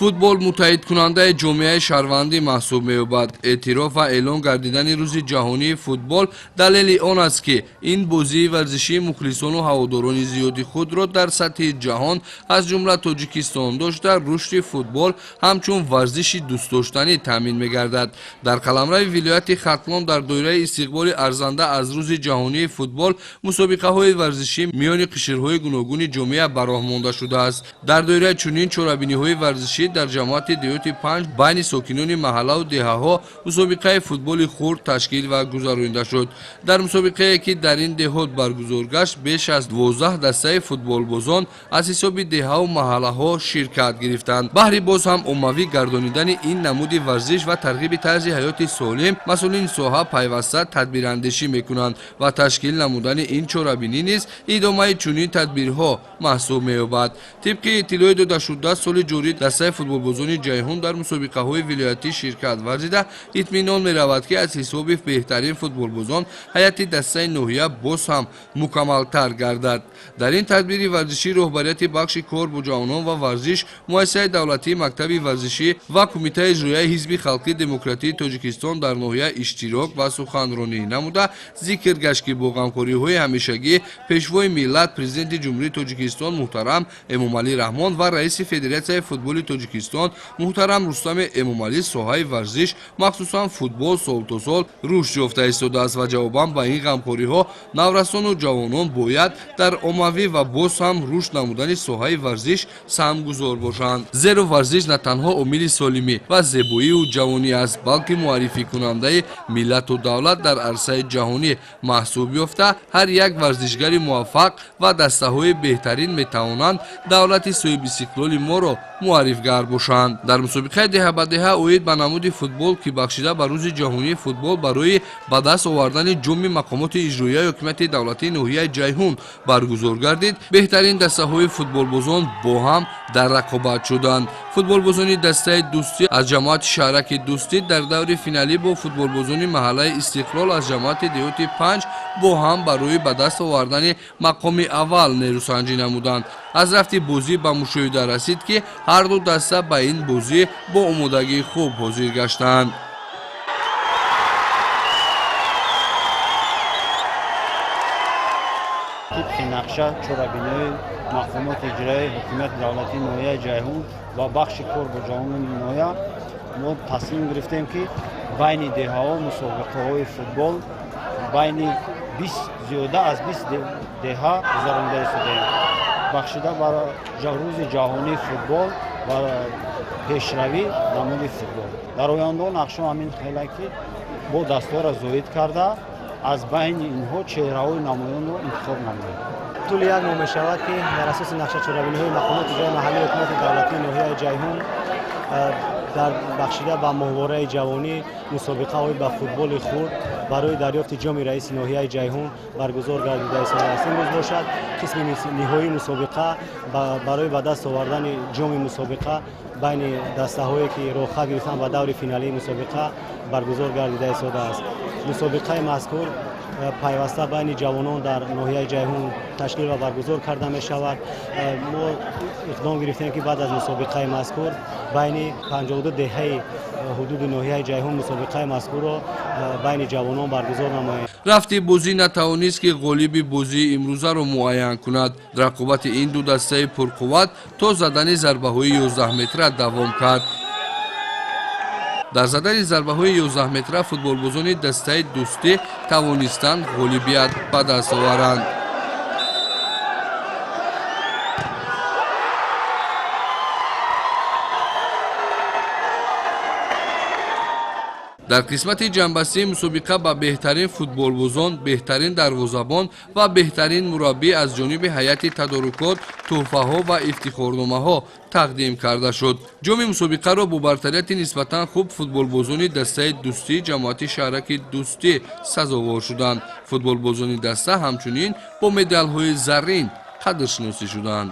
Футбол муттаҳидкунандаи ҷомеаи шаҳрвандӣ маҳсуб меёбад. Эътироф ва эълон гардидани Рӯзи ҷаҳонии футбол далели он аст, ки ин бозии варзишӣ мухлисону ҳаводорони зиёди худро дар сатҳи ҷаҳон, аз ҷумла Тоҷикистон дошта, рушди футбол ҳамчун варзиши дӯстдоштанӣ таъмин мегардад. Дар қаламрави вилояти Хатлон дар доираи истиқболи арзанда аз Рӯзи ҷаҳонии футбол мусобиқаҳои варзишӣ миёни қишрҳои гуногуни ҷомеа ба роҳ монда шудааст. Дар доираи чунин чорабиниҳои варзишӣ дар ҷамоати деҳоти Панҷ байни сокинони маҳаллаву деҳаҳо мусобиқаи футболи хурд ташкил ва гузаронида шуд. Дар мусобиқае, ки дар ин деҳот баргузор гашт, беш аз 12 дастаи футболбозон аз ҳисоби деҳаву маҳаллаҳо ширкат гирифтанд. Баҳри боз ҳам оммавӣ гардонидани ин намуди варзиш ва тарғиби тарзи ҳаёти солим масъулини соҳа пайваста тадбирандешӣ мекунанд ва ташкил намудани ин чорабинӣ низ идомаи чунин тадбирҳо маҳсуб меёбад. Тибқи иттилои додашуда, соли ҷорӣ дастаи футболбозони Ҷайҳун дар мусобиқаҳои вилоятӣ ширкат варзида, итминон меравад, ки аз ҳисоби беҳтарин футболбозон ҳайати дастаи ноҳия боз ҳам мукаммалтар гардад. Дар ин тадбири варзишӣ роҳбарияти бахши кор бо ҷавонон ва варзиш, муассисаи давлатии мактаби варзишӣ ва Кумитаи иҷроияи Ҳизби халқии демократии Тоҷикистон дар ноҳия иштирок ва суханронӣ намуда, зикр гашт, ки бо ғамхориҳои ҳамешагӣ Пешвои миллат, Президенти Ҷумҳурии Тоҷикистон муҳтарам Эмомалӣ Раҳмон ва раиси Федератсияи футболи Тоҷикистон муҳтарам Рустами Эмомалӣ соҳаи варзиш, махсусан футбол, сол то сол рушд ёфта истодааст ва ҷавобан ба ин ғамхориҳо наврасону ҷавонон бояд дар оммавӣ ва боз ҳам рушд намудани соҳаи варзиш саҳмгузор бошанд, зеро варзиш на танҳо омили солимӣ ва зебоию ҷавонӣ аст, балки муаррификунандаи миллату давлат дар арсаи ҷаҳонӣ маҳсуб ёфта, ҳар як варзишгари муваффақ ва дастаҳои беҳтарин метавонанд давлати соҳибистиқлоли моро муаррифгар бошанд. Дар мусобиқаи деҳа ба деҳа оид ба намуди футбол, ки бахшида ба Рӯзи ҷаҳонии футбол барои ба даст овардани ҷоми мақомоти иҷроияи ҳокимияти давлатии ноҳияи Ҷайҳун баргузор гардид, беҳтарин дастаҳои футболбозон бо ҳам дар рақобат шуданд. Футболбозони дастаи Дӯстӣ аз ҷамоати шаҳраки Дӯстӣ дар даври финалӣ бо футболбозони маҳаллаи Истиқлол аз ҷамоати деҳоти Панҷ бо ҳам барои ба даст овардани мақоми аввал нерӯсанҷӣ намуданд. Аз рафти бозӣ ба мушоҳида расид, ки ҳарду даста ба ин бозӣ бо омодагии хуб ҳозир гаштанд. Тибқи нақша чорабиниҳои мақомоти иҷроияи ҳокимияти давлатии ноҳияи Ҷайҳун ва бахши кор бо ҷавонони ноҳия мо тасмим гирифтем, ки байни деҳаҳо мусобиқаҳои футбол байни зиёда аз 20 деҳа гузаронида истодаем, бахшида ба Рӯзи ҷаҳонии футбол ва пешравӣ намуди футбол. Дар ояндао нақшао ҳамин хела, ки бо дастҳоро зоид карда, аз байни инҳо чеҳраҳои намоёнро интихоб намоем. Тӯли як моҳ мешавад, ки дар асоси нақша чорабиниҳои мақомоти иҷроияи маҳаллии ҳокимияти давлатии ноҳияи Ҷайҳун дар бахшида ба моҳвораи ҷавонӣ мусобиқаҳои ба футболи хурд барои дарёфти ҷоми раиси ноҳияи Ҷайҳун баргузор гардида истодааст. Имрӯз бошад, қисми ниҳоии мусобиқа барои ба даст овардани ҷоми мусобиқа байни дастаҳое, ки роҳхат гирифтанд ба даври финалии мусобиқа, баргузор гардида истодааст. Мусобиқаи мазкур пайваста байни ҷавонон дар ноҳияи Ҷайҳун ташкил ва баргузор карда мешавад. Мо иқдом гирифтем, ки баъд аз мусобиқаи мазкур байни 52 деҳаи ҳудуди ноҳияи Ҷайҳун мусобиқаи мазкурро байни ҷавонон баргузор намоем. Рафти бозӣ натавонист, ки ғолиби бозии имрӯзаро муайян кунад. Рақобати ин ду дастаи пурқувват то задани зарбаҳои 11 метра давом кард. Дар задани зарбаҳои 11 метра футболбозони дастаи Дӯстӣ тавонистанд ғолибият ба даст оваранд. Дар қисмати ҷамъбастии мусобиқа ба беҳтарин футболбозон, беҳтарин дарвозабон ва беҳтарин мураббӣ аз ҷониби ҳайати тадорукот тӯҳфаҳо ва ифтихорномаҳо тақдим карда шуд. Ҷоми мусобиқаро бо бартарияти нисбатан хуб футболбозони дастаи Дӯстии ҷамоати шаҳраки Дӯстӣ сазовор шуданд. Футболбозони даста ҳамчунин бо медалҳои заррин қадршиносӣ шуданд.